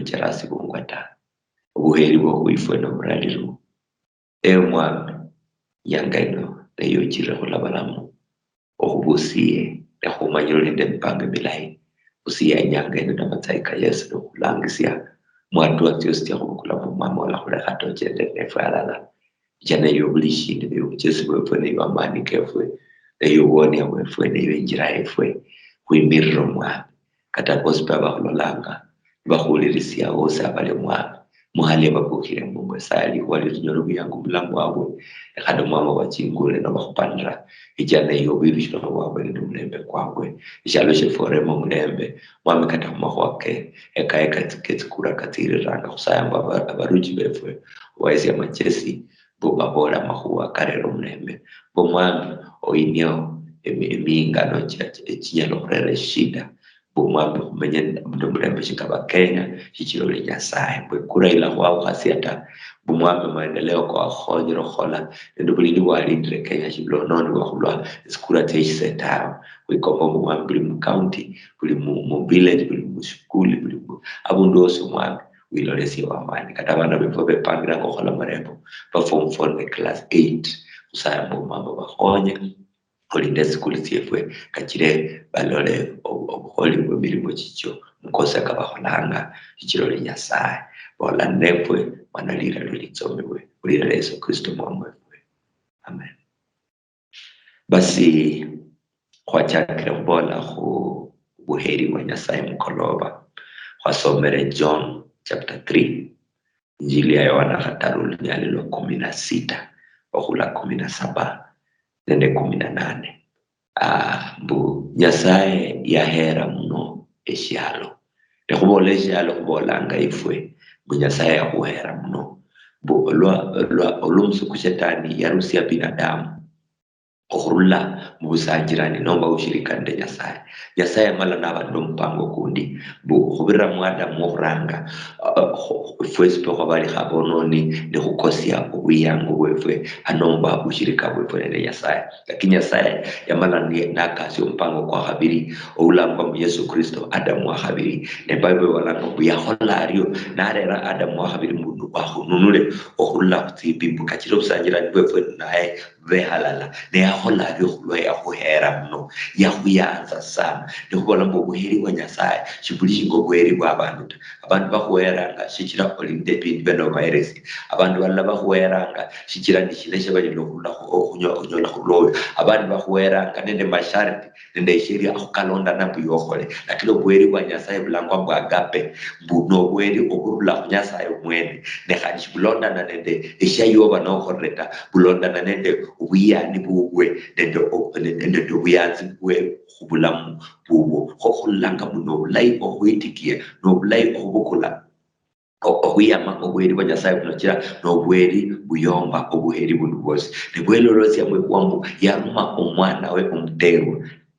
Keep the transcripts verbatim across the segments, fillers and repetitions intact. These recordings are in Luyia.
cherasibungwa ta. Obuheri bwo khwifwe noburaliru. Ewe Mwami, inyanga ino neyo ochirire khula balamu, okhubusiye, nekhumanyire oli nende emipango emilayi. Busiye inyanga ino namatsayi ka Yesu nokhulangisia, mwatua tsiosi tsiakhubukula mu Mwami, olakhulekha ta, ochende nefwe halala. Icha neyo buli shindu, neyo obuchesi bwefwe, neyo amani kefwe, neyo obwonia bwefwe, neyo injira yefwe, khwimirire Omwami. Kata bosi pe abakhulolanga, nibakhuwulirisia bosi abali Omwami, muhali ababukhiremo, Nyasaye alikhuwa litunyola obuyangu mubulamu bwabwe, nekhandi Omwami obachingule nobakhupanira, icha neyo obwirushiro bwabwe nende omulembe kwabwe. Eshialo shiefwe oreme omulembe, Mwami, kata khumakhuwa ke, ekaye katsi-, ketsikura katsiriranga, khusaya mbu aba-, abaruchi befwe, obahesie amachesi, mbu baboole amakhuwa karera omulembe. Mbu Mwami, oyinie emi-, emingano chia-, chia-, echinyala okhurera eshida. Mbu Mwami, khumenye nende omulembe shinga Abakenya, shichira oli Nyasaye. Mbu ekura ilakhwawukhasia ta. Mbu Mwami, maendeleo kawakhonyere okhukhola, nende obulindi bwalindire Kenya shibulononibwa khulwa esikura tsieshise tawe. Khwikomba mbu Mwami, buli mu county, buli mu, mu village, buli mu shikuli, buli mu, abundu wosi Mwami, wilolesie wamani. Kata abana befwe bepangiranga okhukhola amarembo, ba form four nende class eight, khusaya mbu Omwami obakhonye, olinde esikuli tsiefwe, kachire balole obu-, obukholi bwemirimo chichio, mukosa kabakholanga, shichira oli Nyasaye. Bola nefwe, mana lira lio litsomibwe, khulira lia Yesu Kristo Mwami wefwe. Amen. Basi, khwachakire khubola khu buheri bwa Nyasaye mukoloba. Khwasomere John chapter three, Injili ya Yohana khataru, lunyali lwa kumi na sita okhula kumi na saba nende kumi na nane. Ah, mbu Nyasaye yahera muno eshialo. Nekhubola eshialo, khubolanga ifwe, mbu Nyasaye yakhuhera muno. Mbu olwa, olwa, olwa omusuku Shetani yarusia binadamu okhurula mubusanjirani nomba ushirika nende Nyasaye. Nyasaye yamala naba nende omupango kundi, mbu khubirira mu Adamu wokhuranga, ah, khu-, khu-, fwesi pe khwabalikha abononi, nikhukosia obwiyangu bwefwe, anomba ushirika bwefwe nende Nyasaye. Lakini Nyasaye yamala ni-, nakasia omupango kwa khabiri, oulangwa mu Yesu Kristo, Adamu wa khabiri. Ne Bible ibolanga mbu yakhola ario, narera Adamu wa khabiri mbu akhununule okhurula khutsimbi, mbu kachire obusanjirani bwefwe naye bube halala. Ne yakhola ario khulwa yakhuhera muno, yakhuyanza sana. Nikhubola mbu obuheri bwa Nyasaye shibuli shinga obuheri bwa abandu ta. Abandu bakhuheranga shichira oli nende ebindu bia nobaheresia. Abandu balala bakhuheranga shichira nishina shia banyala okhurula khu-, okhunyo-, okhunyola khurula oyo. Abandi bakhuheranga nende masharti nende esheria akhukalondana mbu yokhole. Lakini obuheri bwa Nyasaye bulangwa mbu agape, mbu nobuheri oburula khu Nyasaye omwene. Ne khandi shibulondana nende eshia yoba nokholire ta, bulondana nende obuyani bubwe nende o-, nende, nende obuyanzi bwe khubulamu bubwo. Kho khulolanga mbu nobulayi okhwitikia, nobulayi okhubukula o-, okhwiyama obuheri bwa Nyasaye buno, chira nobweri buyomba obuheri buno bwosi. Nebwelolosia mwikhuwa mbu yaruma omwana we omuterwa.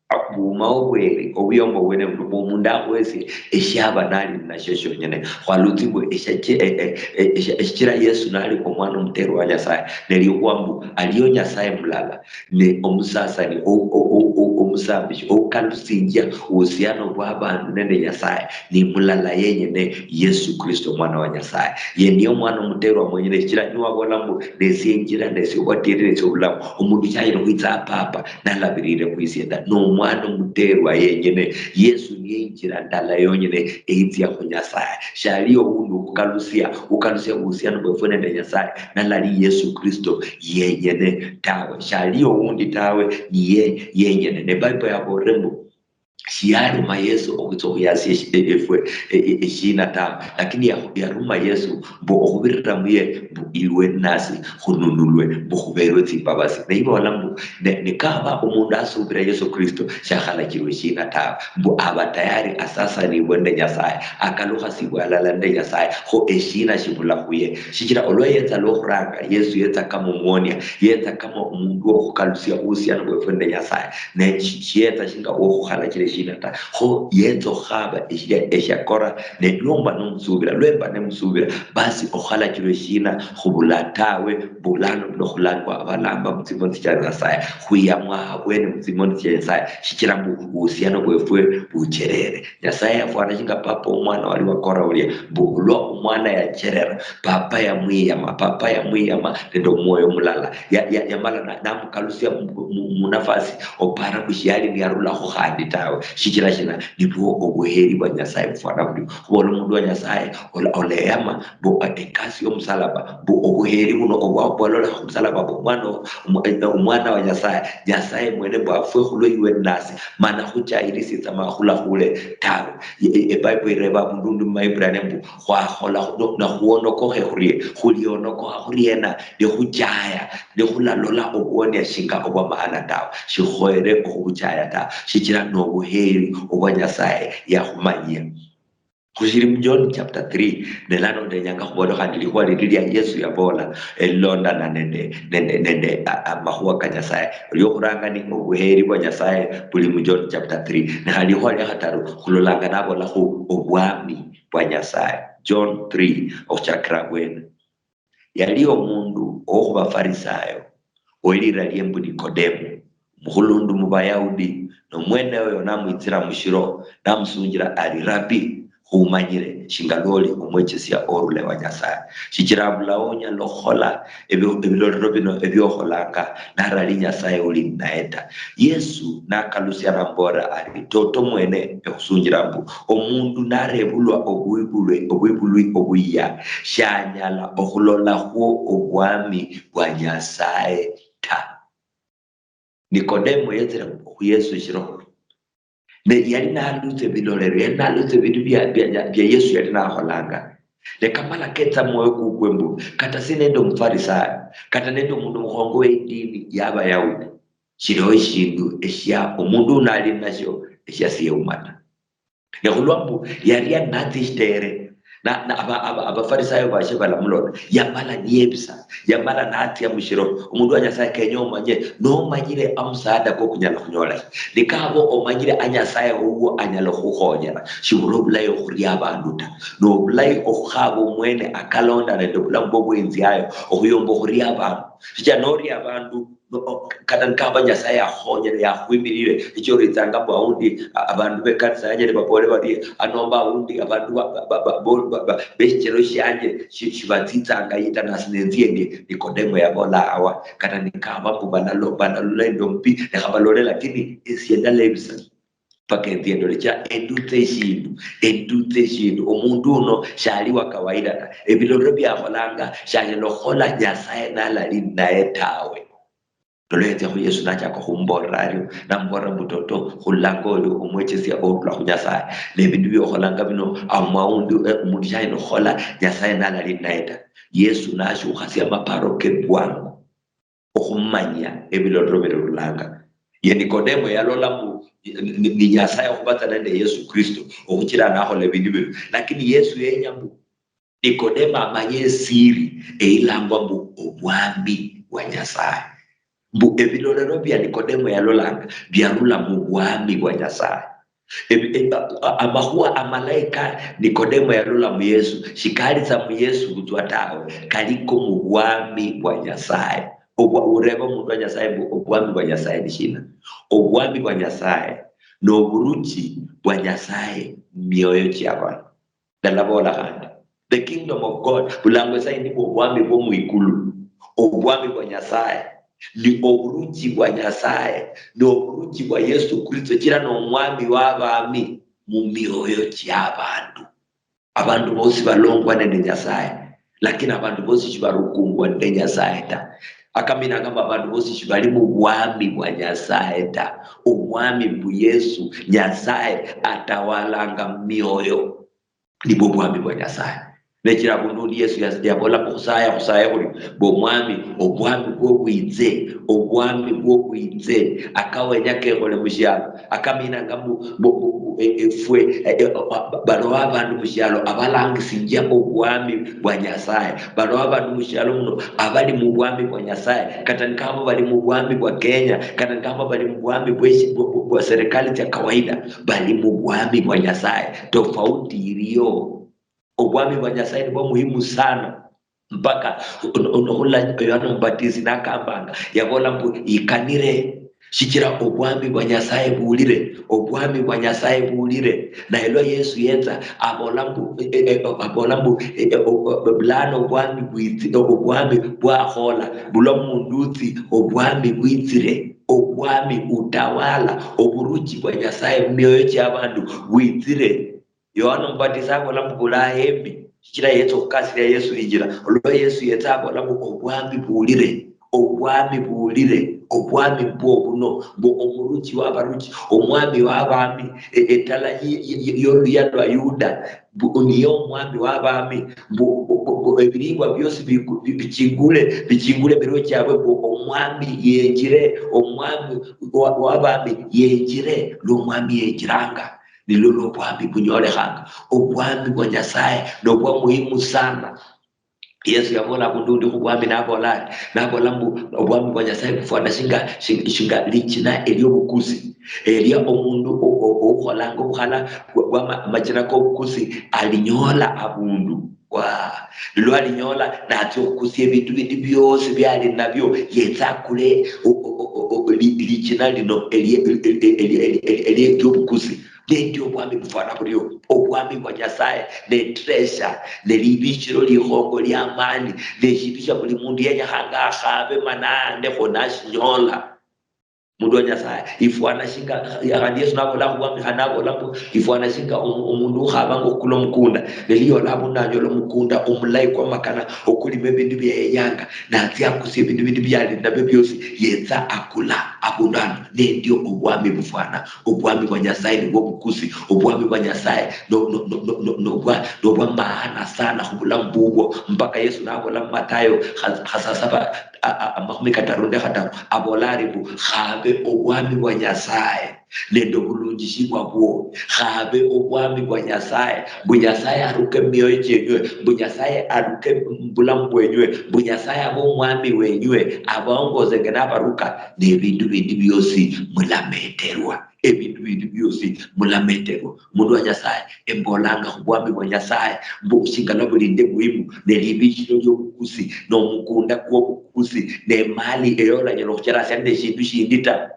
Abuuma obweri, obuyomba obwene buno, mbu omundu akhwesie eshiaba nali ninashio shionyene. Khwalutsi mbu eshache-, e-, e-, e-, esha-, eshichira Yesu nali omwana omuterwa wa Nyasaye, nelikhuwa mbu aliyo Nyasaye mulala, ne omusasani, o-, o-, o-, o-, omusambishi, oukalusinjia obuhusiano bwa abandu nende Nyasaye, ni mulala yenyene, Yesu Kristo, Omwana wa Nyasaye. Ye niye Omwana omuterwa mwenyene, shichira niwabola mbu, "Nesie injira, nesie obwatieri, nesie obulamu, omundu shanyala okhwitsa ha Papa nalabirire khwisie ta." Nomwana omuterwa yenyene. Yesu niye injira ndala yonyene eyitsia khu Nyasaye. Shaliyo owundi okhukalusia, okhukalusia obuhusiano bwefwe nende Nyasaye, nalali Yesu Kristo yenyene tawe. Shaliyo owundi tawe, niye yenyene. Ne Bible yabolere mbu, shiyaruma Yesu okhwitsa okhuyasia eshi-, e-, efwe, e-, e-, eshina tawe, lakini ya-, yaruma Yesu mbu okhubirira muye mbu iwe nasi khununulwe, mbu khuberwe tsimbabasi. Ne ibola mbu ne-, nikaba omundu asubira Yesu Kristo, shakhalachirwa eshina tawe, mbu aba tayari asasanibwe nende Nyasaye, akalukhasibwe alala nende Nyasaye, kho eshina shibula khuye. Shichira olwa yetsa lwokhuranga, Yesu yetsa kama omwonia, yetsa kama omundu wokhukalusia obuhusiano bwefwe nende Nyasaye, ne shi-, shiyetsa shinga okhukhalachira shina ta. Kho yetsa okhukhaba eshia eshiakora, ne lwomba nomusubira, lwemba nemusubira, basi okhalachilwa eshina khubula tawe, bulano buno khulangwa abalamba mutsimoni tsia Nyasaye, khwiyamwa habwene mutsimoni tsia Nyasaye, shichira mbu obuhusiano bwefwe bucherere. Nyasaye yafwana shinga papa womwana wali wakora ulia, mbu olwa omwana yacherera, papa yamwiyama, papa yamwiyama nende omwoyo mulala. Ya- ya- yamala na- namukalusia mu- mu- munafasi, opara mbu shiali niyarulakho khandi tawe. Shichira shina? Nibwo obuheri bwa Nyasaye bufwana burio. Khubola omundu wa Nyasaye ola- oleyama mbu, eh, ekasi yomusalaba, mbu obuheri buno obwa- bwalolekha khumusalaba, mbu omwana, omu- eh, omwana wa Nyasaye, Nyasaye mwene mbu afwe khulwe iwe nasi, mana khuchayirisietsa ma khulakhule tawe. E- e- eBible ireba abundu undi mumaIbrania mbu khwakhola khu- no- nakhuonokokhe khurie, khulionokokha khuriena, nikhuchaya, nikhulalola obuonia shinga obwa maana tawe, shikhoyere okhubuchaya tawe, shichira nobuheri obwa Nyasaye yakhumanyia. Khushiri mu John chapter three, ne lano ndenyanga khubola khandi likhuwa lindi lia Yesu yabola, elilondana nende, nende, nende a- amakhuwa ka Nyasaye. Liokhuranga ni obuheri bwa Nyasaye buli mu John chapter three. Ne khandi likhuwa lia khataru khulolanga nabola khu obwami bwa Nyasaye. John three, okhuchakira abwene. Yali omundu owo khubaFarisayo, owelira lie mbu Nikodemo, omukhulundu mu Bayahudi, nomwene oyo namwitsira mushiro, namusunjira ari, "Rabi, khumanyire shinga lwoli omwechesia orula ewa Nyasaye, shichira abulao onyala okhukhola ebio- ebilolero bino ebiokholanga narali Nyasaye oli ninaye ta." Yesu nakalusia namubolera ari, "Toto mwene ekhusunjira mbu omundu narebulwa obwibulwe- obwibulwi obuyia, shanyala okhulolakhwo obwami bwa Nyasaye ta." Nikodemo yetsire khu Yesu eshiro, ne yali nalutse ebilolero, yali nalutse ebindu bia, bia, bia, bia Yesu yali nakholanga. Ne kamala ketsa mwoyo kukwe mbu, kata si nende omufarisayo, kata nende omundu mukhongo we idini ya Bayahudi, shiliho eshindu eshia omundu uno ali ninashio eshia siyeuma ta. Ne khulwa mbu yali ali natsia eshitere, na, na, aba- aba- abaFarisayo bashe balamulola, yamala niyebisa, yamala natsia mushiro. Omundu wa Nyasaye, kenya omanye, nomanyire omusaada kwo kunyala khunyola shi? Nikaba omanyire a Nyasaye wuwo anyala okhukhonyera, shibuli obulayi okhuria abandu ta, nobulayi okhukhaba omwene akalonda nende obulamu bwo bwenziayo okhuyomba okhuria abandu. Shichira noria abandu, no- o- kata nikaba Nyasaye yakhonyere, yakhwimirire, echo oritsanga mbu aundi a- abandu bekanisa yanje nibabole barie, anomba aundi abandu ba- ba- ba- ba- bo- ba- ba- beshichero shianje shi- shibatsitsanga yi ta, nasi nenzie ndi. Nikodemo yabola, "Awa, kata nikaba mbu balalo- balalola endo mbi, lekha balole, lakini esie ndalebisa." Paka enzie ndole cha endutse eshindu, endutse eshindu. Omundu uno shali wa kawaida ta. Ebilolero biakholanga shanyala okhukhola Nyasaye nalali ninaye tawe. Lolo yetsia khu Yesu nachaka khumubolera ario, namubolera mbu, "Toto, khulanga oli omwechesia orula khu Nyasaye. Nebindu biokholanga bino, amwa aundi, eh, omundu shanyala okhukhola Nyasaye nalali ninaye ta." Yesu nashukhasia amaparo ke bwangu okhumanya ebilolero birulanga. Ye Nikodemo yalola mbu ni, ni, ni Nyasaye okhubatsa nende Yesu Kristo, okhuchira nakhola ebindu bino. Lakini Yesu yenya mbu Nikodemo amanye esiri eyilangwa mbu obwami bwa Nyasaye. Mbu ebilolero bia Nikodemo yalolanga biarula mu bwami bwa Nyasaye. Ebi- e- a- a- amakhuwa amalayi ka Nikodemo yalola mu Yesu shikali tsa mu Yesu butswa tawe, kaliko mu bwami bwa Nyasaye. Obwa- ureba omundu wa Nyasaye mbu obwami bwa Nyasaye ni shina? Obwami bwa Nyasaye noburuchi bwa Nyasaye mumioyo chiabandu. Ndalabola khandi, the kingdom of God bulangwa esayi nibwo obwami bwo mwikulu. Obwami bwa Nyasaye ni oburuchi bwa Nyasaye, ni oburuchi bwa Yesu Kristo, chira nomwami wabami mumioyo chiabandu. Abandu bosi balongwa nende Nyasaye, lakini abandu bosi shibarukungwa nende Nyasaye ta. Akaminanga mbu abandu bosi shibali mubwami bwa Nyasaye ta. Obwami mbu Yesu, Nyasaye atawalanga mumioyo. Nibwo obwami bwa Nyasaye. Nechira abundu undi Yesu yas-, yabola mbu, "Khusaya, khusaye khuli, mbu Omwami, obwami bwo bwitse, obwami bwo bwitse, akawenya kekhole mushialo." Akaminanga mbu, mbu, mbu, mbu, e-, efwe, e-, e-, ba-, ba-, baliwo abandu mushialo abalangisinjia obwami bwa Nyasaye. Baliwo abandu mushialo muno abali mubwami bwa Nyasaye. Kata nikaba bali mubwami bwa Kenya, kata nikaba bali mubwami bweshi-, bwa, bwa, bwa serikali cha kawaida, bali mubwami bwa Nyasaye. Tofauti iliyo. Obwami bwa Nyasaye nibwo muhimu sana. Mpaka on-, on-, okhula Yohana Omubatisi nakambanga, yabola mbu, "Ikanire, shichira obwami bwa Nyasaye bulire, obwami bwa Nyasaye bulire." Naye lwa Yesu yetsa, abola mbu, e, e, e, abola mbu, e, e, o-, o-, bulano obwami bwitsi-, obwami bwakhola, bulwa mundutsi, obwami bwitsire, obwami utawala, oburuchi bwa Nyasaye mumioyo chiabandu bwitsire. Yohana Omubatisi abola mbu bulaembi, shichira yetsa okhukasiria Yesu injira. Olwa Yesu yetsa abola mbu obwami bulire, obwami bulire, obwami mbwo buno, mbu omuruchi wabaruchi, omwami wabami, e-, etala yi-, yi-, yi-, yoluya lwa Yuda, mbu niye omwami wabami, mbu, mbu, mbu, mbu ebiribwa biosi biku-, bi-, bichingule, bichingule emirwe chiabwe, mbu omwami yenjire, omwami wa-, wabami yenjire, lwo omwami yenjiranga. Nilwo lwobwami bunyolekhanga. Obwami bwa Nyasaye nobwa muhimu sana. Yesu yabola abundu undi khubwami, nabola ari, nabola mbu obwami bwa Nyasaye bufwana shinga, shinga, shinga lichina eliobukusi. Elia omundu o-, o-, oukholanga obukhala bwa, bwa ma-, machina kobukusi alinyola abundu. Wa, nilwalinyola natsia okhukusia ebindu bindi biosi biali nabio, yetse akule o-, o-, o-, o-, o-, li-, lichina lino elie-, elie-, elie-, elie-, elie-, eliobukusi. Nendio obwami bufwana burio. Obwami bwa Nyasaye ne treasure, ne libichiro likhongo liamani, ne shindu shia buli mundu yenyekhanga akhabe mana andekho nashinyola. Mundu wa Nyasaye, ifwana shinga, khandi Yesu nabola khubwami, khandi nabola mbu, ifwana shinga omu-, omundu ukhabanga okhukula omukunda, ne liyola abundu nanyola omukunda omulayi kwamakana okulima ebindu bia yenyanga, natsia akusia ebindu bindi biali nabio biosi, yetsa akula abundu ano. Nendio obwami bufwana. Obwami bwa Nyasaye nibwo obukusi. Obwami bwa Nyasaye no-, no-, no-, no-, no-, nobwa, nobwa maana sana khubulamu bubwo. Mpaka Yesu nabola mu Matayo kha-, khasasaba, a-, a-, amakhumi kataru nende khataru, abola ari mbu, "Khabe obwami bwa Nyasaye nende obulunjishi bwabwo." Khabe obwami bwa Nyasaye, mbu Nyasaye aruke mumioyo chienywe, mbu Nyasaye aruke mubulamu bwenywe, mbu Nyasaye abe omwami wenywe, abaongozenge nabaruka, nebindu bindi biosi mulameterwa. Ebindu bindi biosi mulameterwa. Mundu wa Nyasaye, embolanga khubwami bwa Nyasaye, mbu shingala bulinde muhimu, ne libichiro liobukusi, nomukunda kwobukusi, ne mali eyo olanyala okhucherasia nende eshindu shindi ta.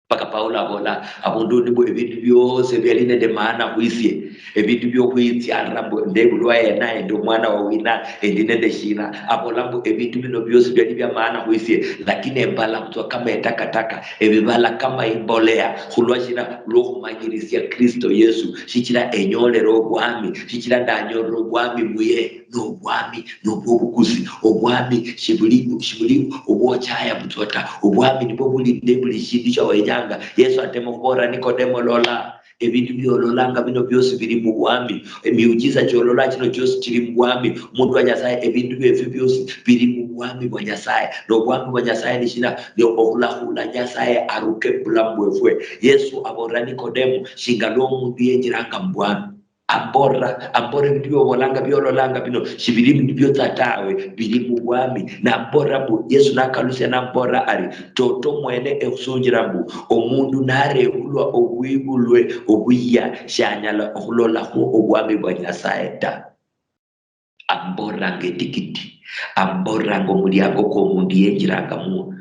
Paka Paulo abola abundu undi mbu ebindu biosi biali nende maana khwisie, ebindu biokhwitsialira mbu ndebulwa yena, endi omwana wa wina, endi nende shina. Abola mbu ebindu bino biosi biali bia maana khwisie, lakini embala butswa kama etakataka, ebibala kama imbolea. Khulwa shina? Lwokhumanyirisia Kristo Yesu, shichira enyolere obwami, shichira ndanyolere obwami muye. Nobwami nobwobukusi. Obwami shibuli, shibuli obwochaya butswa ta. Obwami nibwo buli nde buli shindu shia wenyanga. Yesu atema khubolera Nikodemo, "Lola, ebindu biololanga bino biosi bili mubwami. Emiujiza chiolola chino chiosi chili mubwami." Mundu wa Nyasaye, ebindu biefwe biosi bili mubwami bwa Nyasaye. Nobwami bwa Nyasaye ni shina? Ni okhulakhula Nyasaye aruke mubulamu bwefwe. Yesu abolera Nikodemo, shinga lwa omundu yenjiranga mubwami. Amborera, amborera ebindu biobolanga, biololanga bino, shibili ebindu biotsa tawe, bili mubwami. Namborera mbu, Yesu nakalusia namborera ari, "Toto mwene ekhusunjira mbu, omundu narebulwa obwibulwe obuyia, shanyala okhulolakhwo obwami bwa Nyasaye ta." Amboreranga etikiti, amboreranga omuliango kwo omundu yenjirangamwo.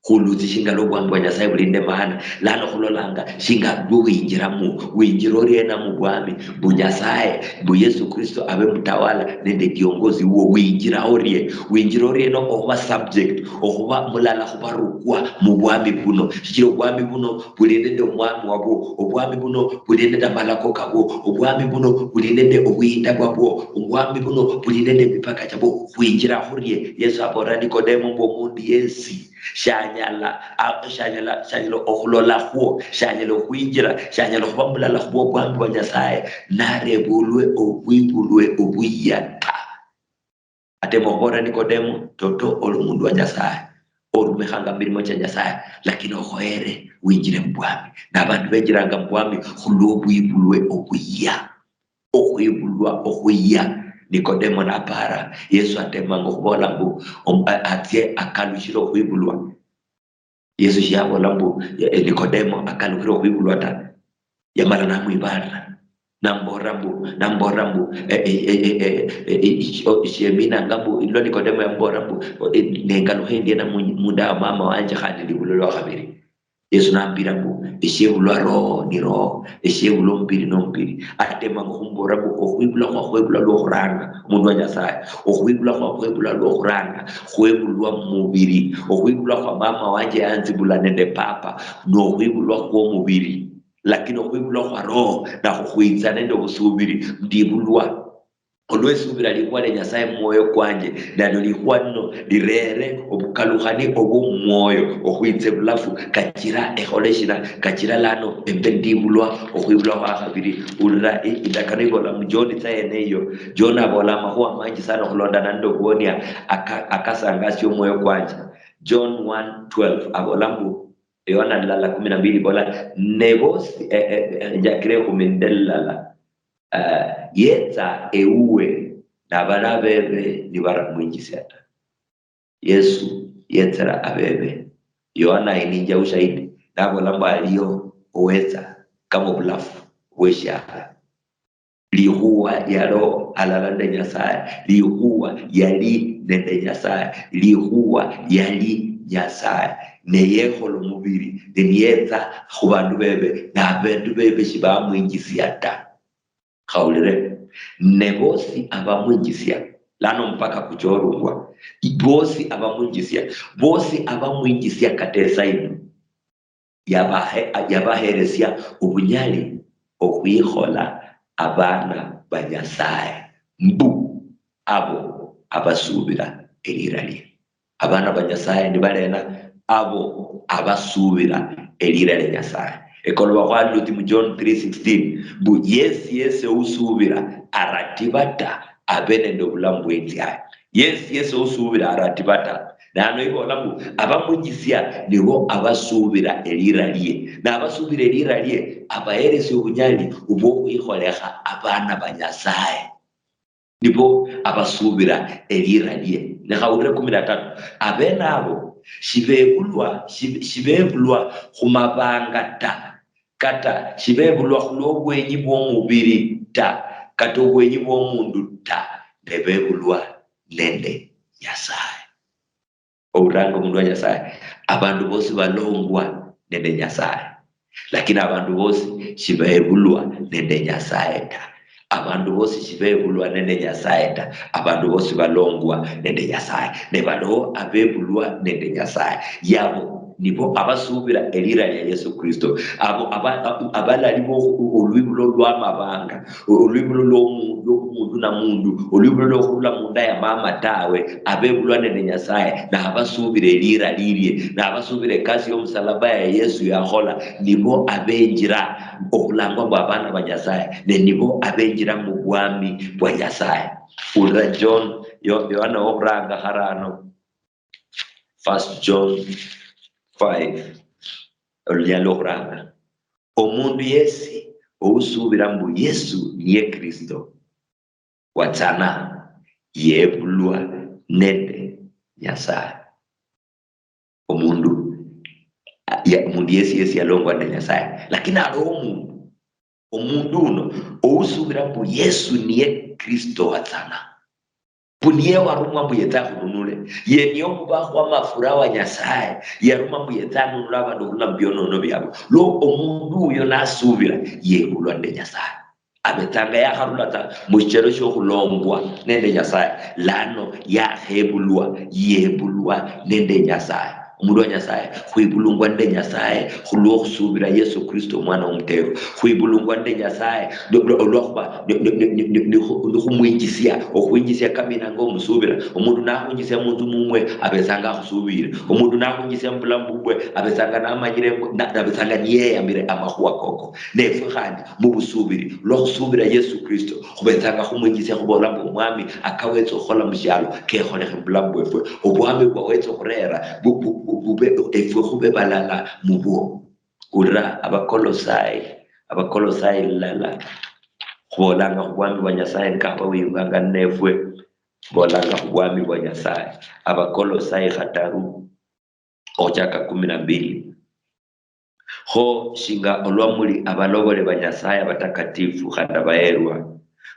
Khulutsi shingala obwami bwa Nyasaye buli nende maana. Lano khulolanga shinga lwo winjiramo, winjira oriena mubwami, mbu Nyasaye, mbu Yesu Kristo abe mutawala nende kiongozi wuwo, winjira orie? Winjira oriena okhuba subject, okhuba mulala khubarukwa mubwami buno? Shichira obwami buno buli nende omwami wabwo, obwami buno buli nende amalako kabwo, obwami buno buli nende obuyinda bwabwo, obwami buno buli nende emipaka chabwo. Khwinjira khurie? Yesu abolera Nikodemo mbu omundu yesi shanyala, a-, shanyala, shanyala okhulolakhwo, shanyala okhwinjira, shanyala okhuba mulala khubwo obwami bwa Nyasaye, narebulwe obwibulwe obuyia ta. Atema okhubolera Nikodemo, toto oli omundu wa Nyasaye, orumikhanga mumirimo chia Nyasaye, lakini okhoyere winjire mubwami. Nabandu benjiranga mubwami khulwobwibulwe obuya. Okhwibulwa okhuyia. Nikodemo napara, Yesu atemanga okhubola mbu, om-, a-, atsie akalushire okhwibulwa. Yesu shiyabola mbu, eh, Nikodemo akalukhire okhwibulwa ta. Yamala namwibalira. Nambolera mbu, nambolera mbu, eh, eh, eh, eh, eh, eh, eh, ishi-, o-, shieminanga mbu, ilwa Nikodemo yambolera mbu, o-, eh, nengalukha endiena mu-, munda wa mama wanje khandi ndibulwe lwa khabiri. Yesu nambira mbu, eshiebulwa roho ni roho, eshiebulwa omubiri nomubiri. Atemanga okhumbolera mbu, okhwibulwa khwa khwebulwa lwokhuranga, omundu wa Nyasaye, okhwibulwa khwa khwebulwa lwokhuranga, khwebulwa mumubiri. Okhwibulwa khwa mama wanje yanzibula nende papa, nokhwibulwa khwomubiri. Lakini okhwibulwa khwa roho, nakho khwitsa nende obusubiri, ndibulwa. Olwesubira likhuwa lia Nyasaye mumwoyo kwanje, nalio likhuwa lino lirere obukalukhani obwomumwoyo okhwitsa ebulafu, kachira ekhole shina? Kachira lano embe ndibulwa okhwibulwa khwa khabiri. Ulira i-, indakano ibola mu John tsa yene eyo. John abola amakhuwa manji sana okhulondana nende obuonia aka-, akasangasia omwoyo kwanje. John one twelve abola mbu, Yohana lilala kumi na mbili ibola, ne bosi, eh, eh, eh, njakire ekhumi nende lilala. Ah, yetsa ewuwe, nabali abebe nibaramwinjisia ta. Yesu yetsera abebe. Yohana aininja ushahidi, nabola mbu aliyo owetsa kama obulafu bweshiara. Likhuwa yaliho alala nende Nyasaye, likhuwa yali nende Nyasaye, likhuwa yali Nyasaye. Ne yekhola omubiri, ne niyetsa khubandu bebe, nabandu bebe shibamwinjisia ta. Khawulire, ne bosi abamwinjisia, lano mpaka kuchorungwa, bosi abamwinjisia, bosi abamwinjisia kata esaa ino, yabahe-, yabaheresia obunyali okhwikhola abaana ba Nyasaye, mbu abo abasuubira elira lie. Abaana ba Nyasaye ni balena? Abo abasuubira elira lia Nyasaye. Ekoloba khwalilutsi mu John three sixteen, mbu yesi yesi ousuubira aratiba ta, abe nende obulamu bweinziaye. Yesi yesi ousuubira aratiba ta. Nano ibola mbu abamwinjisia nibo abasuubira elira lie. Nabasuubira elira lie, abaheresia obunyali obwokhwikholekha abaana ba Nyasaye. Nibo abasuubira elira lie. Lekha ulire kumi na tatu. Abene abo shibebulwa, shib-, shibebulwa khumabanga ta, kata shibebulwa khulwobwenyi bwomubiri ta, kata obwenyi bwomundu ta, ne bebulwa nende Nyasaye. Ouranga omundu wa Nyasaye, abandu bosi balongwa nende Nyasaye, lakini abandu bosi shibebulwa nende Nyasaye ta. Abandu bosi shibebulwa nende Nyasaye ta, abandu bosi balongwa nende Nyasaye. Ne baliho abebulwa nende Nyasaye, yabo nibo abasuubira elira lia Yesu Kristo. Abo aba-, aba-, abalali bo olwibulo lwamabanga, olwibulo lwomu-, lwomundu na mundu, olwibulo lwokhurula munda ya mama tawe, abebulwa nende Nyasaye, nabasuubira elira lilie, nabasuubira ekasi yomusalaba ya Yesu yakhola, nibo abenjira okhulangwa mbu abana ba Nyasaye, ne nibo abenjira mubwami bwa Nyasaye. Ulira John, Yo-, Yohana wokhuranga kharano. First John five, olunyala okhuranga. Omundu yesi ousuubira mbu Yesu niye Kristo, watsana yebulwa nende Nyasaye. Omundu, ya, omundu yesi yesi yalongwa nende Nyasaye, lakini aliho omundu Omundu uno ousuubira mbu Yesu niye Kristo watsana, mbu niye warumwa mbu yetse akhununule, ye niye omubakhwa amafura wa Nyasaye, yarumwa mbu yetse anunule abandu okhurula mubionono biabwe. Lwo omundu uyo nasuubira, yebulwa nende Nyasaye. Abetsanga yakharula tsa mushichelo shiokhulongwa nende Nyasaye, lano yakhebulwa, yebulwa nende Nyasaye. Omundu wa Nyasaye, khwibulungwa nende Nyasaye khulwo khusubira Yesu Kristo, omwana womuteerwa. Khwibulungwa nende Nyasaye, ni, ni, olwakhuba ni, ni, ni, ni, ni, ni khu-, ni khumwinjisia, okhwinjisia kaminanga omusubira. Omundu nakhwinjisia munzu mumwe, abetsanga akhusubire. Omundu nakhwinjisia mubulamu bubwe, abetsanga namanyire mbu, na, nabetsanga niyeyamire amakhuwa koko. Nefwe khandi mubusubiri, lwa khusubira Yesu Kristo, khubetsanga khumwinjisia khubola mbu, Omwami, akawetsa okhukhola mushialo, kekholekhe mubulamu bwefwe. Obwami bwawetsa okhurera, bu-, bu-, bu-, bube, efwe khube balala mubwo. Ulira Abakolosai, Abakolosai lala, khubolanga khubwami bwa Nyasaye nikaba wiyunganga ninefwe, khubolanga khubwami bwa Nyasaye. Abakolosai khataru, okhuchaka kumi na mbili. Kho shinga olwa muli abalobole ba Nyasaye abatakatifu khandi abaheerwa,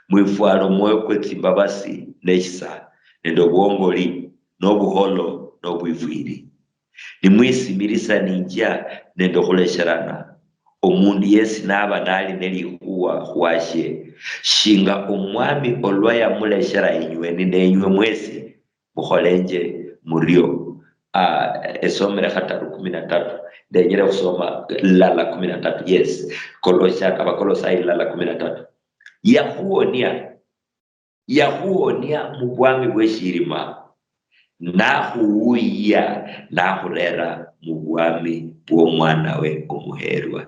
mwifwale omwoyo kwe tsimbabasi neshisa nende obwongoli nobuholo nobwifwiri. Nimwisimirisaninjia nende okhulesherana, omundu yesi naba nali nelikhuwa khwashie, shinga omwami olwa yamuleshera inywe nende inywe mwesi, mukholenje murio. Ah, esomere khataru kumi na tatu. Ndenyere khusoma lala kumi na tatu. Yes. Kolosha-, Abakolosai lala kumi na tatu. Yakhuonia, yakhuonia mubwami bweshirima, nakhuwuyia, nakhurera mubwami bwomwanawe omuherwa.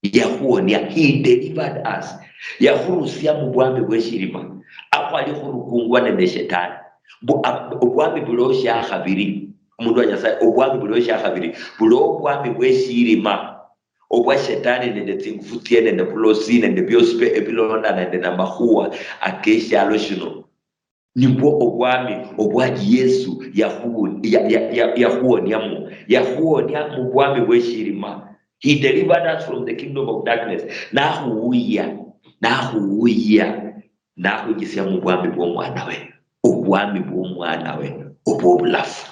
Yakhuonia, he delivered us. Yakhurusia mubwami bweshirima. Akhwali khurukungwa nende shetani. Mbu, ab-, obwami bulio shiakhabiri. Omundu wa Nyasaye, obwami bulio shiakhabiri. Bulio obwami bweshirima. Obwa shetani nende tsingufu tsie nende bulosi nende biosi pe ebilonda nende namakhuwa akeshialo shino. Nibwo obwami obwa Yesu yahu-, ya-, ya-, ya-, yahuoniamo. Yahuonia mubwami bweshirima. He delivered us from the kingdom of darkness. Nahuwuyia, nahuwuyia, nakhwinjisia mubwami bwomwanawe. Obwami bwomwanawe obwobulafu.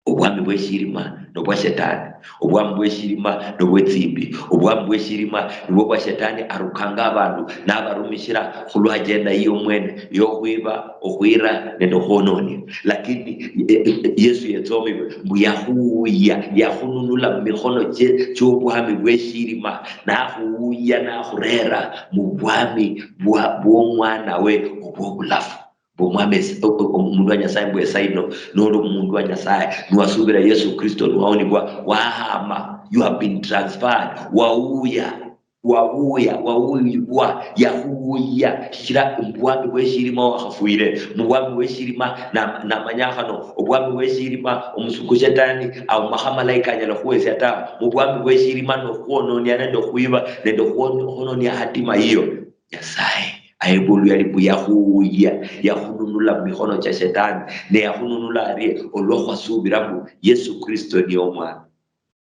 Obwami bweshirima nobwa shetani. Obwami bweshirima nobwetsimbi. Obwami bweshirima nibwo bwa shetani arukanga abandu nabarumishira khulwa agenda yiye omwene, yokhwiba, okhwira nende okhwononia. Lakini, e, e, Yesu yetsomibwe mbu yakhuwuyia, yakhununula mumikhono chie, chiobwami bweshirima, nakhuwuyia nakhurera mubwami bwa, bwomwanawe obwobulafu. Mbu Omwami es-, o-, o-, omundu wa Nyasaye mbu esaa ino, noli omundu wa Nyasaye, niwasubira Yesu Kristo, niwaonibwa, wahama, you have been transferred, wawuya, wawuya, wawuyibwa, yahuwuya, shichira mubwami bweshirima wakhafwire, mubwami bweshirima na-, namanya khano, obwami bweshirima omusuku shetani, auma khamalaika anyala khuwesia ta, mubwami bweshirima nokhwononia nende okhwiba, nende okhwon-, okhwononia hatima yiyo. Nyasaye aebulwa yali mbu yahuwuya, yahununula mumikhono chia shetani, ne yahununula arie olwa khwasubira mbu Yesu Kristo niye omwami.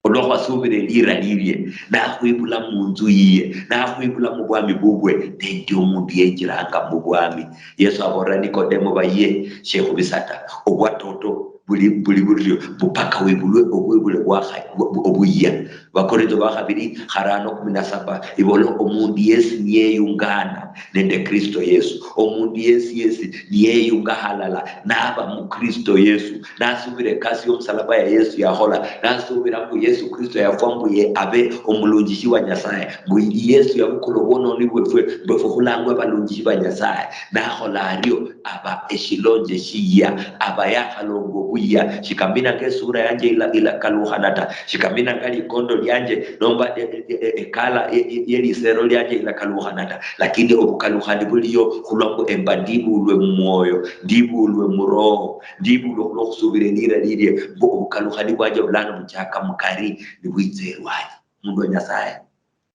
Olwa khwasubira elira lilie, nakhwibula munzu yiye, nakhwibula mubwami bubwe, nendio omundu yenjiranga mubwami. Yesu abolera Nikodemo baye, shekhubisa ta, obwatoto buli, buli burio, mbu paka wibulwe obwibule bwakha-, bu-, bu-, obuyia. Bakorintho ba khabiri kharano kumi na saba ibola, omundu yesi niyeyungana nende Kristo Yesu, omundu yesi yesi niyeyunga halala naba mu Kristo Yesu, nasubira ekasi yomusalaba ya Yesu yakhola, nasubira mbu Yesu Kristo yafwa mbu ye abe omulunjishi wa Nyasaye, mbu Yesu yabukula obwononi bwefwe, mbwefwe khulangwe abalunjishi ba Nyasaye, nakhola ario, aba eshilonje shiyia, aba yakhalonga obuyia, shikaminanga esura yanje ila-, ilakalukhana ta, shikaminanga likondo lianje, nomba e-, e-, e-, ekala e-, e-, yelisero lianje ilakalukhana ta, lakini obukalukhani buliyo khulwa mbu emba ndibulwe mumwoyo, ndibulwe muroho, ndibulwe khulwa khusubira elira lilie, mbu obukalukhani bwanje bulano buchaka mukari nibwitsa erwanyi. Mundu wa Nyasaye,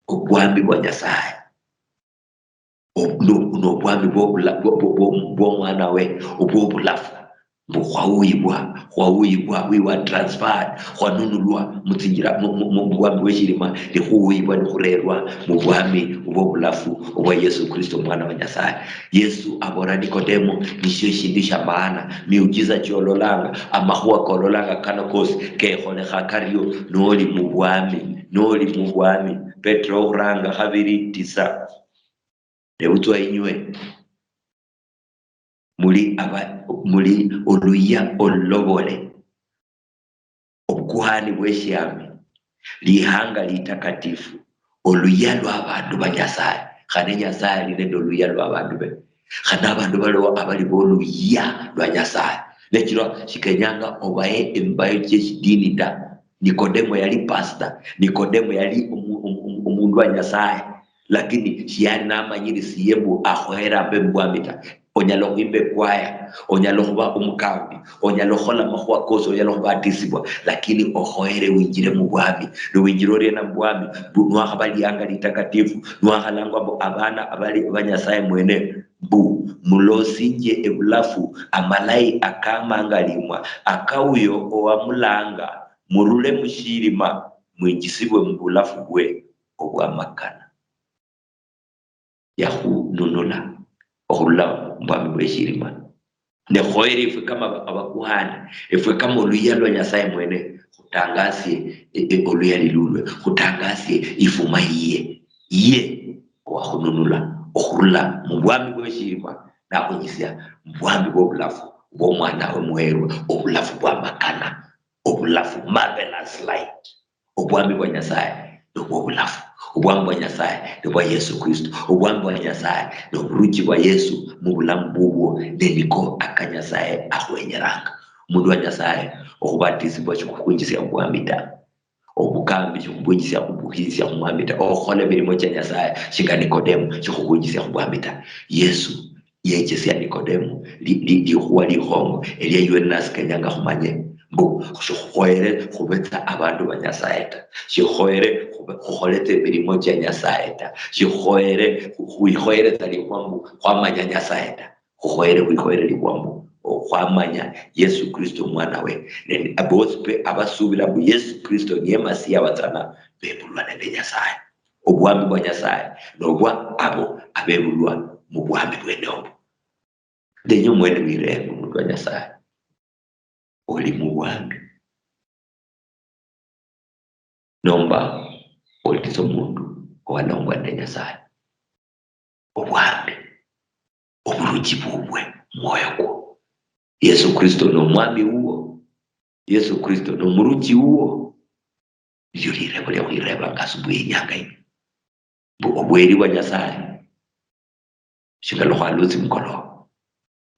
obwami bwa Nyasaye. Ob-, no-, nobwami bwobula-, bwo-, bwo-, bwo-, bwomwana we obwobulafu, mbu khwawuyibwa, khwawuyibwa, we were transferred, khwanunulwa mutsinjira mu, mu, mu, mubwami bweshirima, nikhuwuyibwa nikhurerwa mubwami bwobulafu obwa Yesu Kristo, omwana wa Nyasaye. Yesu abola Nikodemo, nishio eshindu shia maana, miujiza chiololanga, amakhuwa kololanga kano kosi kekholekha kario noli mubwami, noli mubwami. Petro okhuranga khabiri tisa. Nebutswa inywe muli aba-, muli oluyia olulobole, Obukuhani bweshiami, lihanga litakatifu, oluya lwabandu ba Nyasaye. Khane Nyasaye ali nende oluya lwabandu be. Khane abandu baliwo abali boluya lwa Nyasaye. Nechira shikenyanga obaye emibayo chieshidini ta. Nikodemo yali pastor, Nikodemo yali omu-, omu-, omu-, omundu wa Nyasaye, lakini shiyali namanyiri siye mbu akhoyere ambe mubwami ta. Onyala okhwimba ekwaya, onyala okhuba omukambi, onyala okhukhola amakhuwa kosi, onyala okhubatisibwa, lakini okhoyere winjire mubwami. Niwinjira oriena mubwami? Mbu niwakhaba lianga litakatifu, niwakhalangwa mbu abana abali ba Nyasaye mwene, mbu mulosinje ebulafu amalayi akamangalimwa, akauyo owamulanga, murule mushirima, mwinjisibwe mubulafu bwe obwamakana. Yakhununula okhurula mubwami bweshirima. Ne khoyere efwe kama aba-, abakuhani, efwe kama oluya lwa Nyasaye mwene, khutangasie, e, e, oluyali lulwe, khutangasie ifuma yiye, ye owakhununula okhurula mubwami bweshirima, nakhwinjisia mubwami bwobulafu bwomwanawe muherwa, obulafu bwamakana, obulafu, marvelous light. Obwami bwa Nyasaye nobwo obulafu. Obwami bwa Nyasaye nobwa Yesu Kristo. Obwami bwa Nyasaye noburuchi bwa Yesu mubulamu bubwo, ne niko aka Nyasaye akhwenyeranga. Omundu wa Nyasaye, okhubatisibwa shikhukhwinjisia mubwami ta. Obukambi shikhukhwinjisia, khubukhinjisia khumwami ta. Okhukhola emirimo chia Nyasaye shinga Nikodemo shikhukhwinjisia khubwami ta. Yesu yechesia Nikodemo li-, li-, likhuwa likhongo elia iwe nasi kenyanga khumanye mbu shikhukhoyere khubetsa abandu ba Nyasaye ta. Shikhukhoyere khube-, khukholetse emirimo chia Nyasaye ta. Shikhukhoyere khu-, khwikhoyeretsa likhuwa mbu khwamanya Nyasaye ta. Khukhoyere khwikhoyere likhuwa mbu okhwamanya Yesu Kristo omwana we. Nende abosi pe abasubira mbu Yesu Kristo niye Masiya watsana, bebulwa nende Nyasaye. Obwami bwa Nyasaye nobwa abo abebulwa mubwami bwene obwo. Ndenya omwene wirembe, omundu wa Nyasaye, oli mubwami? Nomba oli sa omundu owalongwa nende Nyasaye? Obwami, oburuchi bubwe mumwoyo kwo. Yesu Kristo nomwami wuwo. Yesu Kristo nomuruchi wuwo. Nilio lirebo lia khwirebanga asubuhi inyanga ino, mbu obweri bwa Nyasaye shinga lukhalutsi mukoloba,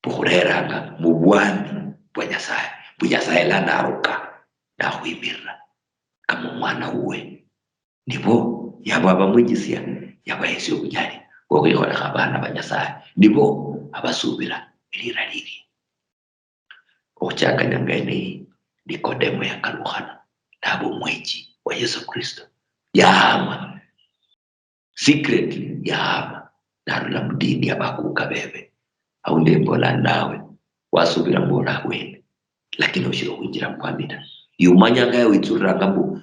bukhureranga mubwami bwa Nyasaye, mbu Nyasaye lano aruka nakhwimirira kama omwana wuwe. Nibo yabo abamwinjisia, yabahesia obunyali bwokhwikholekha abana ba Nyasaye, nibo abasubira elira lilie. Okhuchaka inyanga yene eyi, Nikodemo yakalukhana naba omwechi wa Yesu Kristo. Yahama. Secretly yahama. Narula mudini ya bakuka bebe. Aundi embola nawe, wasubira mbu oli abwene, lakini oshiri okhwinjira mubwami ta. Yumanyanga yawitsuliranga mbu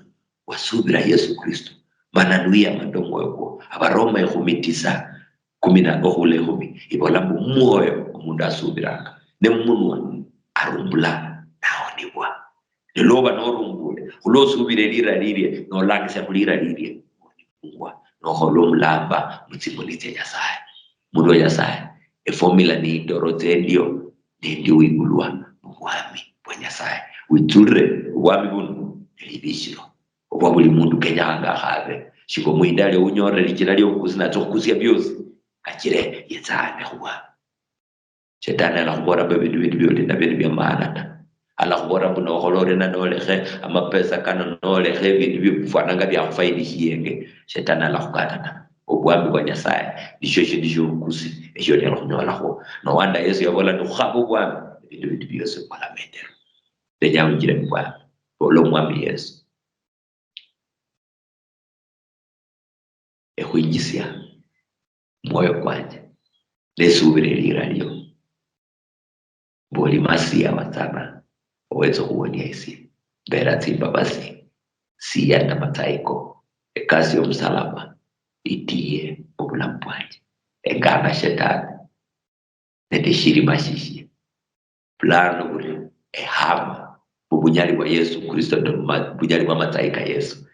wasubira Yesu Kristo, mana niwiyama nende omwoyo kwo. Abaroma ekhumi tisa, kumi na, okhula ekhumi, ibola mbu mumwoyo omundu asubiranga, ne mumunwa arumbula, naonibwa. Ne noba norumbule, khulwa osubire lira lirie, nolangisia khulira lirie, onibungwa, nokhola omulamba mutsimoni tsia Nyasaye. Mundu wa Nyasaye, eformula ni indoro tsendio, nendio wibulwa mubwami bwa Nyasaye. Witsulire obwami buno, nelibishiro. Obwa buli mundu kenyakhanga akhabe. Shiba omwindale unyorere lichira liokukusia natsia okhukusia biosi, kachire yetse ahane khubwami. Shetani alakhubola mbu ebindu bindi bioli nabio ni bia maana ta. Alakhubola mbu nokhola orina nolekhe amapesa kano, nolekhe ebindu bifwananga biakhufaidishienge, Shetani alakhukata ta. Obwami bwa Nyasaye nisho eshindu shiobukusi eshionyala khunyolakho. No wonder Yesu yabola, nikhukhaba obwami, ebindu bindi biosi bikhola metero. Ndenya winjire mubwami. Bola, Omwami Yesu, ekhwinjisia mumwoyo kwanje, nesubira elira lio, mbu oli Masiya watsana, owetsa okhuwonia esie. Mbera tsimbabasi, siya namatsayi ko, ekasi yomusalaba itiye obulamu bwanje. Engana Shetani nende eshirima shishie. Bulano buli ehama mubunyali bwa Yesu Kristo nende muma-, bunyali bwa matsayi ka Yesu.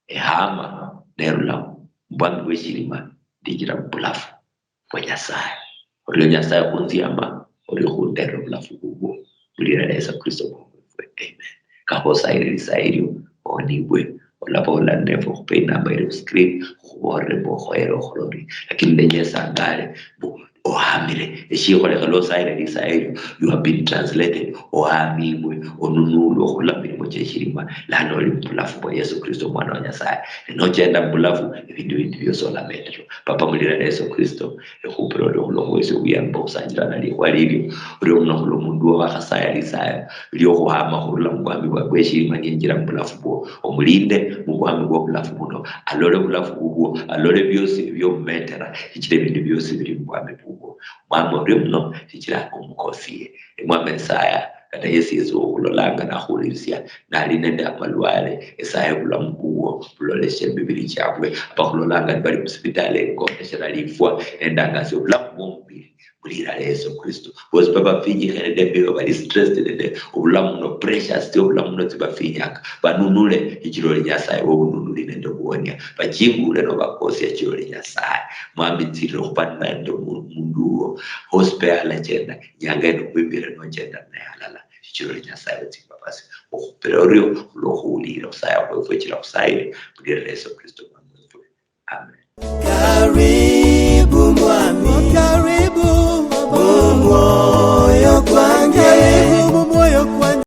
Ehama nerulao mubwami bweshirima, ndinjira mubulafu bwa Nyasaye. Olio Nyasaye khunziama, oli khundera obulafu bubwo, bulira Yesu Kristo mwoyo kwefwe. Amen. Kakhosaire lisayi elio, onibwe, olaboola ninefwe khupe inamba ili khuscreen, khuboolere mbu okhoyere okhole ori. Lakini ndenya esangale mbu ohamire, eshikholekhe lwosaire lisayi elio, you have been translated, ohamibwe, onunulwe okhurula mumilimo chieshirima, lano oli mubulafu bwa Yesu Kristo, omwana wa Nyasaye. Ne nochenda mubulafu, ebindu bindi biosi olamenderwa. Papa, mulira Yesu Kristo, ekhupira oli okhulwa khwesi obuyambi bwokhusanjirana likhuwa lilio, oli omuno khulwa omundu wo wakhasaya lisaya, bili okhuhama khurula mubwami bwa bweshirima niyenjira mubulafu bwo, omulinde mubwami bwobulafu buno, alole obulafu bubwo, alole biosi bibiomumetera, shichira ebindu biosi bili mubwami bubwo. Mwami, orio muno shichira omukosie. Emwami Nyasaye, kata yesi yesi okhulolanga nakhulirisia, nali nende amalwale, esaye obulamu bubwo buloleshe emibiri chiabwe, abakhulolanga nibali musipitali engondeshera lifwa, endangasi obulamu bwomubiri, mulira Yesu Kristo. Bosi babafinyikhire nende emioyo, bali stressed nende obulamu buno, pressures tsia obulamu buno tsibafinyanga, banunule, ichira oli Nyasaye wobununuli nende obuwonia, bachingule nobakosia ichira oli Nyasaye. Mwami, tsirire okhuba nende omu-, omundu uwo, hosi pe alachenda, inyanga ino omwimire nochenda naye alala, shichira oli Nyasaye wetsimbabasi. Okhupira orio khulwo khuwulira khusaya khwefwe, chira khusayire, mulira Yesu Kristo Mwami wefwe. Amen. Karibu Mwami, karibu mumwoyo kwange. Karibu mumwoyo kwange.